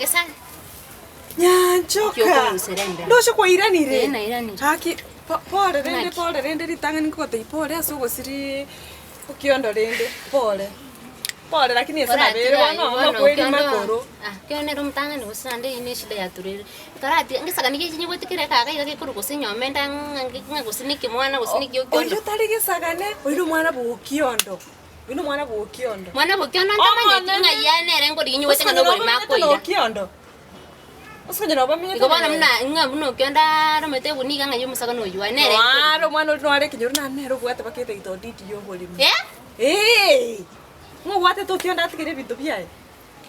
Gesare. Nyanchoka! Kiokorusera embeo. Ndoche kwairanire? Ee, nairanire. Gaki, po- pore rende, Naki? pore rende ritang'ani nkogotebia pore ase ogosirii okiondo rende, pore. Pore lakini ase nabere Oratiga bono aywo bono amakweri okiondo makoro. ah, kio nere omotang'ani gose naende eywo ne eshida yaturire. Toratiga ngesagani giachi nyigwete kera ekaga iga gekorwa gose enyomba ende ang'e ng'a gose na ekemwana gose na ekio okiondo. Oyio tari gesagane, oyio na omwana bwa okiondo, oyio na omwana bwa okiondo. Mwana bwa okiondo ntamanyeti Omonene. ng'ai ane nere nkorigia nyigwete Gose ng'a onye noboremo nobamenyete na akoira. okiondo, gose onye nobamenyete Igo bono na buna ng'a buna okiondo aromete egunia iga ng'ai omosagane oyio aye nere nkorigia. Noare omwana oria noare ekenyoro naende nere obwate mpaka etaito deed ya oboremo. Eh? Eeh! Ng'o obwatete okiondo atigere ebinto biaye?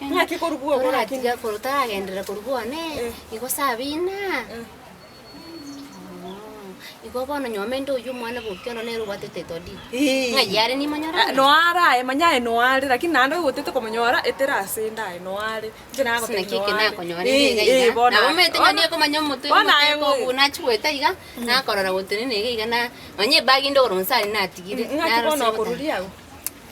Ng'aki korwa bwogo lakini. Toratiga korwa taragenderera korwa bwane, Eh. igo Sabina, igo bono nyomba ende oywo omwana bwa Okiondo nere obwate title deed. Eeh. Ng'ai are nimonyore Ah, ore? noare aye manya aye noare lakini naende ogotete komonyora etera ase ende aye noare inche Ase nagotebia naki eke noare. nakonyora Eh, iga eh, iga iga. bono Nabo aye. omanyete Bono- ng'a nikomanya omotwe bono aye omotwe ng'o- kobu nachigwete iga, nakorora gotenena iga iga na nonye ebag inde igoro nse aria natigire, Ng'aki bono narosire gotara. okoruria agwo?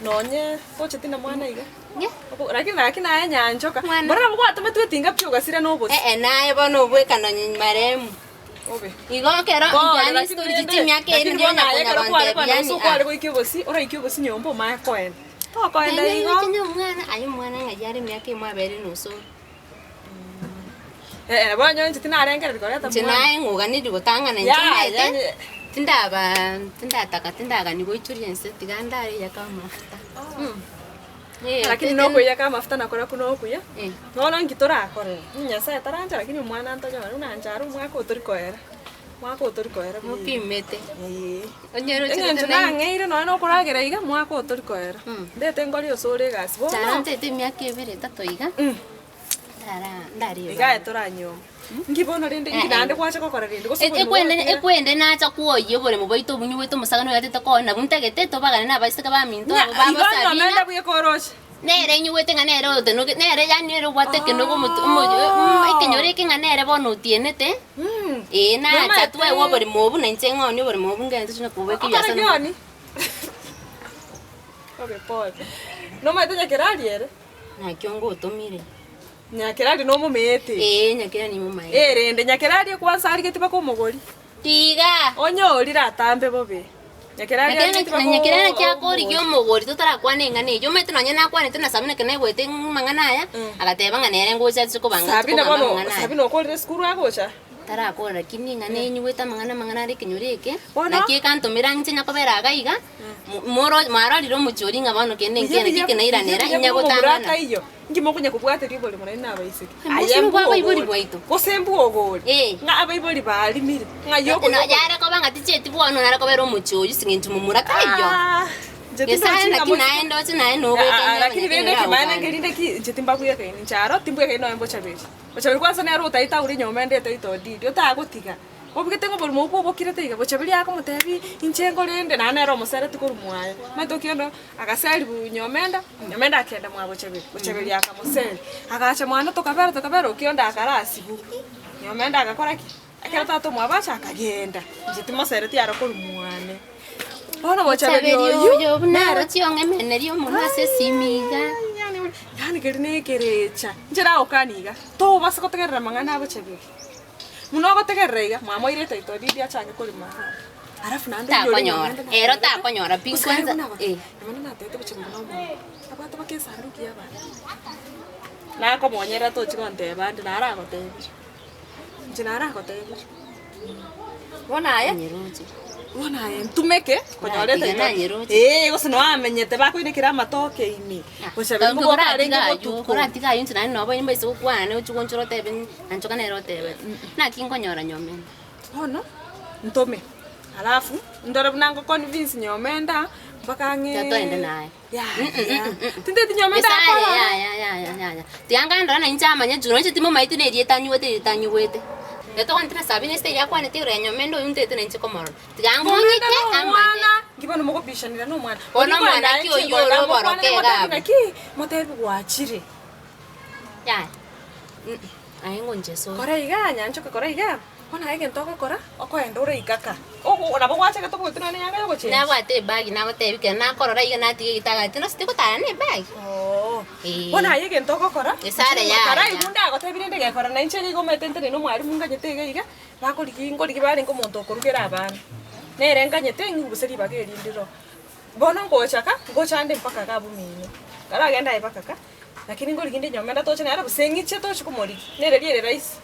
Nonye tocheti na mwana iga. Ng'e? Lakini gaki naye nyanchoka. Mwana. Mbora nabo gwatometwe etinga pi ogasira na obosi. Eh, eh, naye bono obweka nonye marehemu. Obe. Igo ekero Pole, yani lakini story rende- chiche emiaka eye lakini ndio bono aye ekero kware onya kogenda konya gose gontebia okware goikia obosi, oraikie obosi nyomba omanye koenda. Tokoenda Naende igo. inche nomwana, aye omwana ng'ai are emiaka emo abere nusu. Eh, eh, bono inche tinarengereria koreta Inche mwana. naye ng'oganeria gotang'ana inche Ya, omanyete, yani- tindaba tindataka tindagania goichoria ense tiga ndare eyake amafuta. Eh, Lakini tete- nokoiyaka amafuta nakorokwo nokuya, Eh. bono nki torakore? Nyasaye tarancha lakini omwana ntonyore buna inche are omwaka oyo tori koera, omwaka oyo tori koera buya. Mopimete. Eeh. Onye roche Eng'encho rete naintwe. nang'eire nonya nokoragera iga, mwaka oyo tori koera. Ndete nkore osore egasi bono. Chara ntete emiaka ebere etato iga, ndara ndarieba. Iga aye toranyuoma. Nki bono rende, nki naende gwacha gokora rende gose oboremo Ekwende bwatira? ekwende nacha kwoyia oboremo bwaito obunywa bwaito omosagani oyo atete konya nabwo ntagete tobagane na abaiseke baminto Ng'a abo babo igo Sabina. nyomenda bweka oroche. Nere inyigwete ng'a nere otenoge nere yaani nere obwate ekenogo omoto omo ekenyoro eke ng'a nere bono otienete, ee nacha Nomanyete- twaegwa oboremo obwo na inche ng'onie oboremo obwo ngende tochie kobeka Okore ebiasara. kioni? Obe pole. Nomanyete Nyakerari ere? Naki ongotomire. Nyakerari nomomeete? Ee Nyakerari nimomaete. Ee rende Nyakerari ekwansa arigeti mpaka omogori. Tiga! Onyorire atambe bobe. Nyakerari Lakini arigeti na mpaka Nyakerari naki akorigia omogori. omogori totarakwana eng'ana eyio. Omanyete nonye nakwanete na Sabina ekero naigwete amang'ana aya, agateba ng'a nere ngocha ache kobanga ache Sabina kogamba bono, amang'ana aya. Sabina okorire esukuru agocha? Tarakora lakini eng'ana eye nyigwete amang'ana amang'ana are ekenyoro eke, Bono? naki ekantomera inche nyakobera iga iga, mo- moro mwarorire omochie oria ng'a bono kende Buya nkiana buya ki buya nairanera buya inya buna omomura gotang'ana. ataiyo, inki mokonya kobwateria oboremo naende na abaiseke? Aye Mosubwa mbwa abaibori ogore, bwaito. gose mbwa ogore, Eh. ng'a abaibori barimire, ng'ai Na okonya yare koba ng'a tichieti bono nare kobera omochie oyio ase eng'encho momura taiyo. Ah, inche Nyasaye tindochi ng'a naki moiseke- naende oche naye Ah, ah, nobwekaine lakini rende abanyakenya ekemanyererio oraogane. rinde ki inche timbabwekaini inche aro timbwekaini nonya mbochaberi. Bochaberi kwansa nere otaete aure nyomba ende etaete odidi, otagotiga, obegete ng'a oborimo obwo obokirete iga, bochaberi akomotebi inche nkorende naende nere omosereti korwa mwaye. Omanyete okende agaseriwa nyomenda, nyomenda akenda mwa bochaberi, bochaberi akamoseri, agacha mwane tokabera tokabera okionde akarasibu, nyomenda agakora ki? Ekero tata omwabo acha akagenda, inche timosereti aro korwa mwane. Bono bochaberi Bochaberi oyio oyo buna nere arochie ong'emenerie omonwe ase esimi iga. Yaani keri na ekerecha, inche nagokania iga, tobasa gotegerera amang'ana a bochaberi. Buna ogotegerera iga, mwamoire etaito riria achake korema igaa. Alafu naende oyio ore Takonyora, nyomba ende ero natebete, takonyora pi gose kare kwanza buna aba, eh. nyomba ende natebete bochaberi na omonto, abwate mpaka esanduki ya abanto. Nakomonyerera tochi gonteba ande naragotebire. Inche naragotebirie, bono aye, Nyeroche. bono aye ntumeke konyora Oratiga etaito nanyeroche. ee gose noamenyete bakoinekera amatoke ime, gose Tonto nkoboka arenge koratiga aywo, botuko. koratiga aywo inche naende nobo nimbaise gokwana naye ochie gonchora otebe nanchoka nere otebete. Naki nkonyora nyomenda. Bono, ntome, alafu ndore buna ngo convince nyomenda mpaka ang'e Tiga toende naye. Yaya, tinteti nyomenda Nyasaye, akorora. yaya, yaya, yaya. Tiga ngandora na inche amanye juu inche timomaeti na erieta anyigwete erieta anyigwete. Ekero tokwanete na Sabina ase eria akwanete igoro ya nyomenda oyo ntete na inche komorora. Tiga Nyomenda ng'onyeke na amanye. omwana, nki bono mogobishanera na omwana. Bono Oria omwana kwenda ki inche oyio nkoenda ore mokwane oboroke motebi iga abwo. naki, motebi gwachire. Yaya, aye ng'onchese ore. Kora iga, nyanchoke kora iga. Bono aye egento ogokora, okoenda ore ikaka. Ogo nabo gwachagete obogotu nonye neyanga yogochengi. Nabwate ebag nagotebia ekero nakorora iga natiga egitagati, tinosi tigotara na ebag. Oo. Eh. Bono aye egento ogokora, Esare yaya. Karai buna ndagotebi rende gekora na inche nigo omanyete ntenene na omwalimu nganyete iga iga, bakorigia nkorigia barenge omonto okorugera abana. Nere nganyete ng'igwe gose ribaga eri ndiro. Bono ngocha ka, ngocha ande mpaka iga abwo mino. Karagende aye mpaka ka, lakini nkorigia inde nyomba ndatoche nere gose ng'iche tochi komorigia, nere riere rahisi.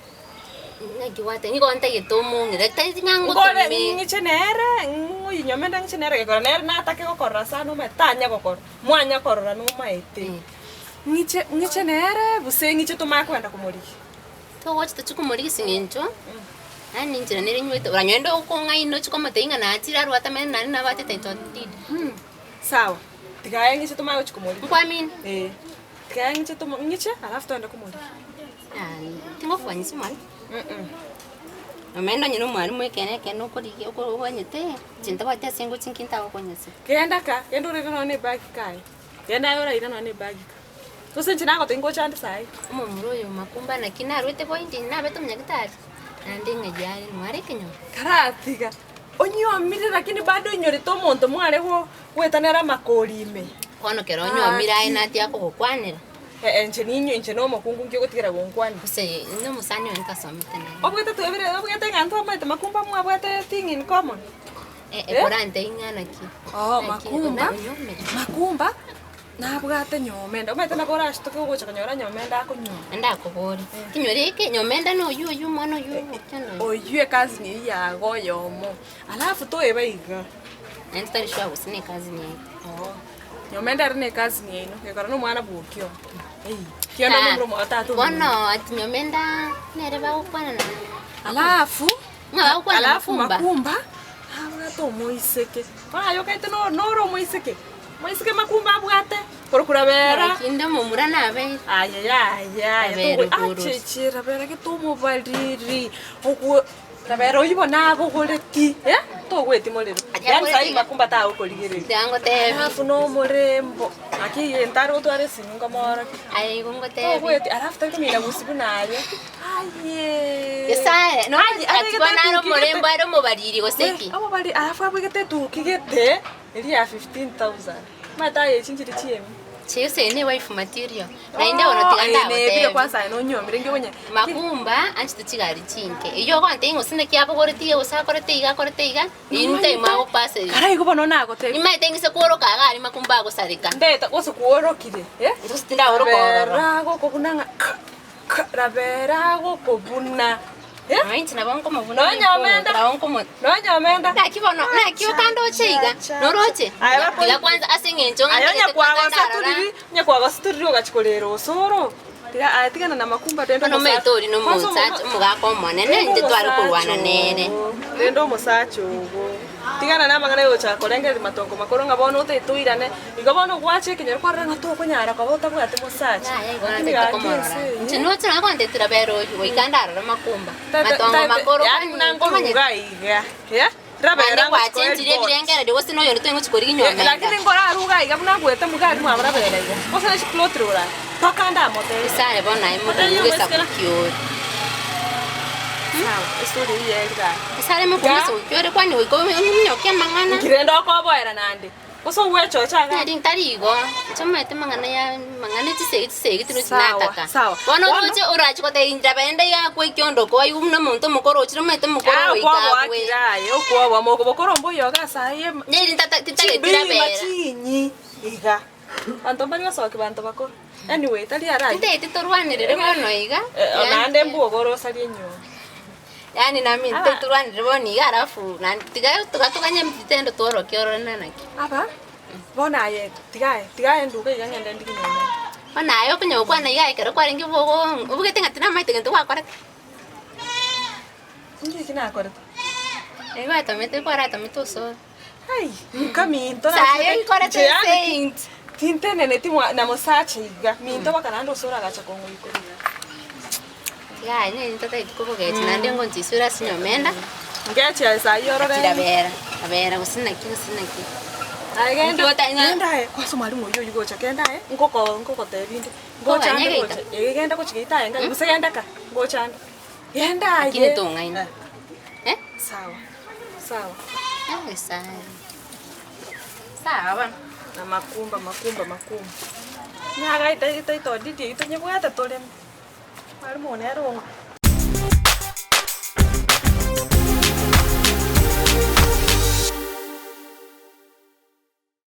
Naki gwateba, nigo ntagete omong'ina, tari ng'a Nkore ngotome. ng'iche nere, ng'oyio nyomba ende ng'iche nere gekora nere natake gokorora sana omanyete tanya gokora, mwanya korora nomaete. Ng'iche ng'iche nere, gose ng'iche tomanye kogenda komorigia. Togocha tochie komorigia ase eng'encho, yaani enchera nere nywete, oranyore onde okong'aina ochie komotebia ng'a nachire arwe atamanyete naende nabwate title deed. Sawa, tiga aye ng'iche tomanye gochia komorigia. Nkwamini? Eh, tiga aye ng'iche tomo ng'iche alafu togende komorigia. Tingokoganyisia omwalimu. Omanyete onye na omwalimu ekeene ekeene okorigia oko oganyete, inche ntabwati ase ngochia nki ntagokonyesa. Genda ka, genda oraire nonye na ebag kaye, genda aye oraire nonye na ebag ka. Gose inche nagotebia ngocha ande saii. Omomura oyo makumba naki narwete boindi nabete omonyagitari, naende ng'ai are nware ekenyoro. Karatiga, onyiomire lakini bado onyorete omonto mware go goetanera amakori ime. Bono kero onyiomire aye natia kogokwanera. Ee, inche ninywe, inche nomokungu nki ogotigera gonkwania? Gose nomosani oye ntasomete nere. Obwate twebire, obwate ng'a ntwamaete makumba mwabwate thing in common. Eh, ekorante ing'a naki? Oo, Naki, makumba, onyomire. makumba, nabwate nyomenda, omanyete nabo orashtuke ogocha konyora nyomenda akonywa. Naende akobori, tinyweri eke nyomenda na oywo oywo omwana oywo okia noyo. Oywo ecousin eywo yago oyomo, alafu toeba iga. Naende totari sure gose na ecousin yaito. Oo, nyomenda ere na ecousin yaino, gekora na omwana bwa Okio. Ei, kianda Ah, omomura omwabo tata omino. Bono ati nyomenda nere bagokwana na Alafu, Ng'a bagokwana na alafu Makumba. Makumba, nabwate omoiseke. Bono aye okaete no- nore omoiseke, moiseke Makumba abwate, korokwa Rabera. Lakini omomura nabeire. Aye yaya, Rabera okorwa. acheche Rabera gete omobariri, okwo Rabera oyio bono abogoreti, eh, togweti morero. Yaani saii Makumba tagokorigereria. Tiga ngotebi. Alafu na omorembo, naki egento are gotwara esimi nkomoorokia. Aye igo ngotebi. Togweti, alafu tari komina gusii buna aye, ayee. Nyasae, no Aye, ati bono are abegete omorembo are omobariri gose ki? Omobari alafu abegete etuki gete, eria ya 15,000. Omanyete aye echi nchire chiemi. Chese eye ne wife material. Naende bono tiga Eye nebire ndagotebie. kwanza aye nonyomire nki okonye. Makumba anchete chigari chinke. Eyio ogontebia ng'a gose naki abogoretie iga gose akorete iga akorete iga, in time agopaseria. Kara igo bono nagotebia. Nimaete ng'ise kworoka iga aria makumba agosareka. Ndeta gose kworokire, eh? Gose tindaoroka ororo. Rabera agokobuna ng'a k k rabera agokobuna. Eh? Nonya inche nabo nkomobuna Nonya omenda. nabo nkomo Nonya omenda. Naki bono, naki okandoche iga, noroche? Aye bako- Tiga kwanza ase eng'encho ng'a Aye onye ntagete kwanza kwagosa ndarora. turiri, onye kwagosa turiri ogachia korera osoro. Tiga aye tigana na makumba rende Bono omosacha. omaete oria Kwanza nomosacha, omogaka omonene, intwe tware korwana nere. Rende omosacha ogo. Tigana na amang'ana yogochaka korengereria matongo makoro ng'a bono otaete oirane, igo bono gwacha ekenyoro kwarora ng'a tokonyara koba otabwati mosacha. Yaya igo Lakini natete gaki komorora. ense eye. Inche noche nonye kontetera bera oyio, goika ndarore makumba. Tete- Matongo tete- makoro yaani kwani buna ntomanyeti. nkoruga iga, eh, rabera Naende ngochia gwachenchirie koa report. ebirengererio gose na oyonde toingochi korigia Eh, nyomba lakini enga. nkoraruga iga buna ngwete mugari mwabo rabera iga, gose ne chiplot rora, mpaka ndamotebie. Isare bono aye Motebie mokungu omoiseke esabu ki ore. Sawa, estory eyio yaerire aa. Isare mokungu Iga. esabu ki ore kwani goika ominyoke amang'ana. Nki rende okoboera naende? Gose ogwechocha iga? Nari ntari igo, inche omanyete amang'ana ya amang'ana chisegi chisegi tirochi Sawa, nataka. sawa. Bono Bono- oroche orache goteba inche rende iga akwe ekiondoko aigwe buna omonto omokoro ochire omanyete omokoro Ah, goika okwoboa abwe. kira aye, okwoboa mokobokora omboyo iga ase aye Neri ntata titageti chimbima rabera. chinyi iga. Abanto mbari gosokia banto bakoro. Anyway, tari ara ayio. Tintageti torwanerere bono iga. Eh, naende mbogoro osarie enyomba. Yaani nami Aba- torwanerere bono iga alafu naende tiga tiga toganye vitendo tworokie orore naki. Aba, bono aye tiga aye, tiga aye nduga iga ng'ende ndigie nyomba. Bono aye okonya gokwana iga ekero kwarenge bogo obugete ng'a tinamaete gento gwakorete. Inki eki nakorete? Ebi gwatomete kwaratomete osoro. Ai, nka minto Saye nkorete Inche yaani saint. tinteneneti mwa na mosacha iga, minto mpaka naende osoro agacha kong'oikoria. Yaya nere ntatageti kobogecha naende ngonchisure ase nyomenda. Ngeche aye sayi orore. Chirabera, rabera gose naki gose naki. Aye genda, Nki ota- genda aye, kwanza omwalimu oyio oyio gocha genda aye, nkoko nkogotebia inde. Ngocha ande Koganya geita? gocha, eh genda gochia geita aye nka gose genda ka, ngocha ande. Genda aye. Lakini tong'aini. Eh, Eh? Sawa, sawa. Nyasaye. Sawa bono. Na makumba makumba makumba. Nyagaita title deed eywo tonyebwate toreme. Mwalimu oyo nere ong'o?